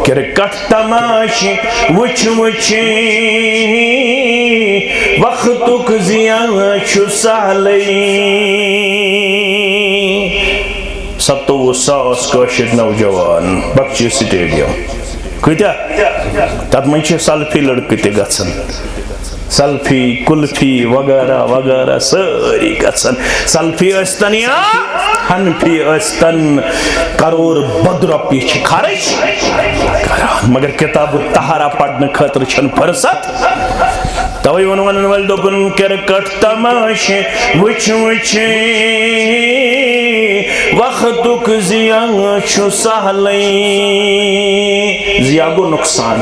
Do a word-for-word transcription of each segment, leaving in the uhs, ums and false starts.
Cricket تماشہٕ وٕچھ وٕچھ وقتُک زیان چھُ سہلٕے۔ ستووُہ ساس کٲشِر نوجوان بخشی سٹیڈیم۔ کۭتیاہ؟ تَتھ منٛز چھِ سیلفی لڑکہٕ تہِ گژھان۔ سیلفی، کلفی وغیرہ وغیرہ سٲری گژھن۔ سیلفی ٲسۍتن یا ہنفی ٲسۍتن، کرور بد رۄپیہِ چھِ خرٕچ کران، مگر کتاب الطہارہ پرنہٕ خٲطرٕ چھنہٕ فرصت۔ توے ووٚن ونن وٲلۍ دوٚپُن، کرکٹ تماشہٕ وٕچھ وٕچھ وقتُک ضیاع چھُ سہلٕے۔ ضیاع گوٚو نقصان۔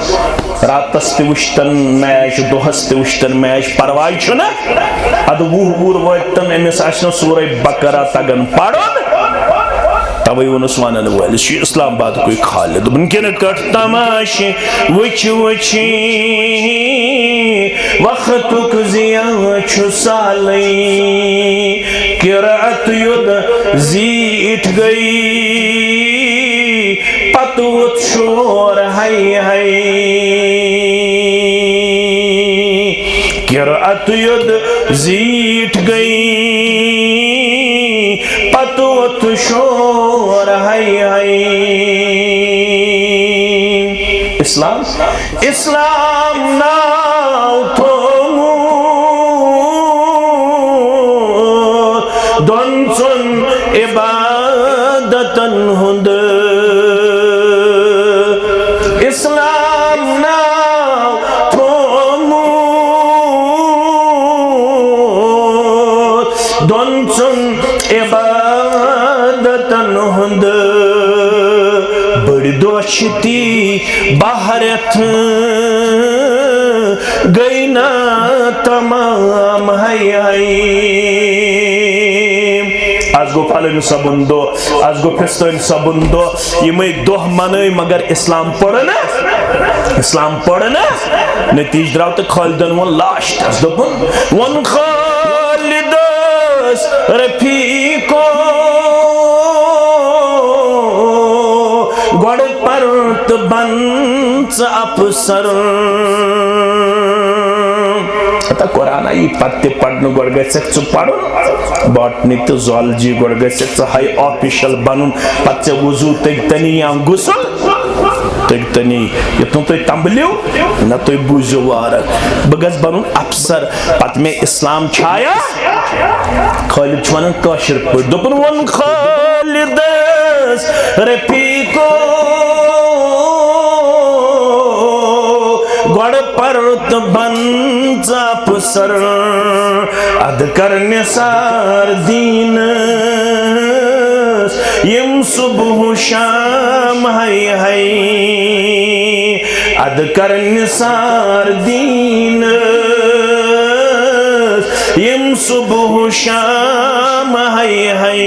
راتس تہِ وٕچھتن میچ، دۄہس تہِ وٕچھتن میچ، پرواے چھُنہٕ۔ ادٕ وُہ وُہُر وٲتۍ تن، أمِس آسہِ نہٕ سورہ بقرہ تگان پرُن۔ توے ووٚنُس ونن وٲلِس، چھُ اسلام آبادکُے خالد۔ دوٚپُن، کرکٹ تماشہٕ وٕچھ وٕچھ وقتُک ضیاع چھُ سہلٕے۔ قرأت یوٚد زیٖٹھ گٔے، پتہٕ ووٚتھ شور ہاے ہاے۔ قرأت یوٚد زیٖٹھ گٔے، پتہٕ ووٚتھ شور ہاے ہاے۔ اسلام، اسلام ناو تھوٚومُت دۄن ژۄن عبادتن ہُنٛد۔ اسلام ناو تھوٚومُت دۄن ژۄن عبادتن ہُنٛد۔ بٔڑۍ دۄہ چھِ تی بہرتھ گٔے نا تمام ہاے ہاے۔ از گوٚو فلٲنۍ صٲبُن دۄہ، از گوٚو فستٲنۍ صٲبُن دۄہ۔ یِمے دۄہ منٲے مگر اسلام پوٚر نہٕ، اسلام پوٚر نہٕ۔ نتیجہٕ درٛاو تہٕ خالدن ووٚن لاسٹس، دوٚپُن، ووٚن خالدس رفیقو، گۄڈٕ پر تہٕ بن ژٕ افسر۔ ہتا قرآن یی پتہٕ تہِ پرنہٕ، گۄڈٕ گژھکھ ژٕ پرُن باٹنی تہٕ زالجی، گۄڈٕ گژھکھ ژٕ ہاے آفیشل بنُن، پتہٕ ژےٚ وضو تٔگۍ تنی یا غسل تٔگۍ تنی، یوٚت نہٕ تُہۍ تمبلیو نہ تُہۍ بوٗزِو وارٕ۔ بہٕ گژھٕ بنُن افسر، پتہٕ مےٚ اسلام چھایا۔ خالد چھُ ونان کٲشِر پٲٹھۍ، دوٚپُن، ووٚن خالدس رفیقو، گۄڈٕ پر تہٕ بن ژٕ افسر، ادٕ کر نثار دیٖنس یِم صبح و شام ہاے ہاے۔ ادٕ کر نثار دیٖنس یِم صبح و شام ہاے ہاے۔